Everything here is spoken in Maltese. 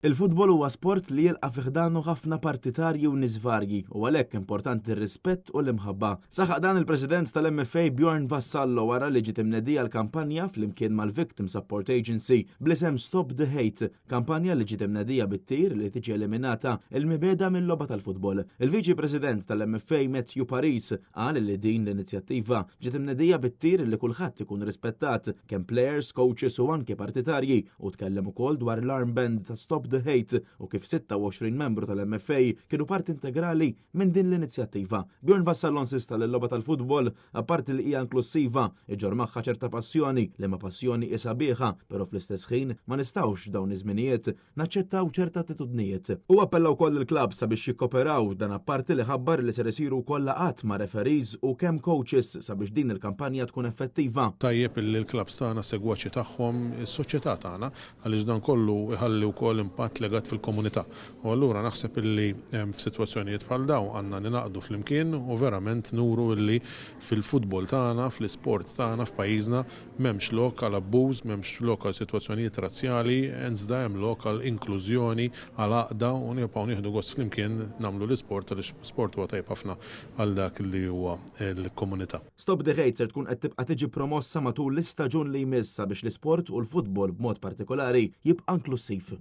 Il-futbol huwa sport li jilqa' fi ħdanu ħafna partitarji u nies varji u għalhekk importanti r-rispett u l-imħabba. Saħaq dan il-President tal-MFA Bjorn Vassallo wara li ġiet imnedija l-kampanja flimkien mal-Victim Support Agency bl-isem Stop the Hate, kampanja li ġiet imnedija bit-tir li tiġi eliminata l-mibegħda mil-logħba tal-futbol. Il-Viċi President tal-MFA Matthew Paris qal li din l-inizjattiva ġiet imnedija bit-tir li kulħadd ikun rispettat, kemm plejers, coaches u anke partitarji u tkellem ukoll dwar l-armband ta' Stop the Hate u kif 26 membru tal-MFA kienu parti integrali minn din l-inizjattiva. Bjorn Vassallo insista li l-logħba tal-futbol, apparti li hija inklussiva, iġorr magħha ċerta passjoni, liema passjoni hi sabiħa, però fl-istess ħin ma nistgħux f'dawn iż-żminijiet naċċettaw ċerta attitudnijiet. Huwa appella wkoll lill-klabbs sabiex jikkoperaw, dan apparti li ħabbar li ser isiru wkoll laqgħat ma' referees u kemm coaches sabiex din il-kampanja tkun effettiva. Tajjeb illi l-klabbs tagħna, s-segwaċi tagħhom, is-soċjetà tagħna, għaliex dan kollu jħalli wkoll impatt legat fil-komunità. U allura naħseb illi f'sitwazzjonijiet bħal dawn għandna ningħaqdu flimkien u verament nuru illi fil-futbol tagħna, fl-isport tagħna f'pajjiżna M'hemmx lok għal abbuż, m'hemmx lok għal sitwazzjonijiet razzjali, iżda hemm lok għal inklużjoni, għal għaqda u nibqgħu nieħdu gost flimkien nagħmlu l-isport għaliex sport huwa tajjeb ħafna għal dak li huwa l-komunità. Stop the Hate ser tkun qed tibqa' tiġi promossa matul l-istaġun li jmiss sabiex l-isport u l-futbol b'mod partikolari jibqa' inklussiv.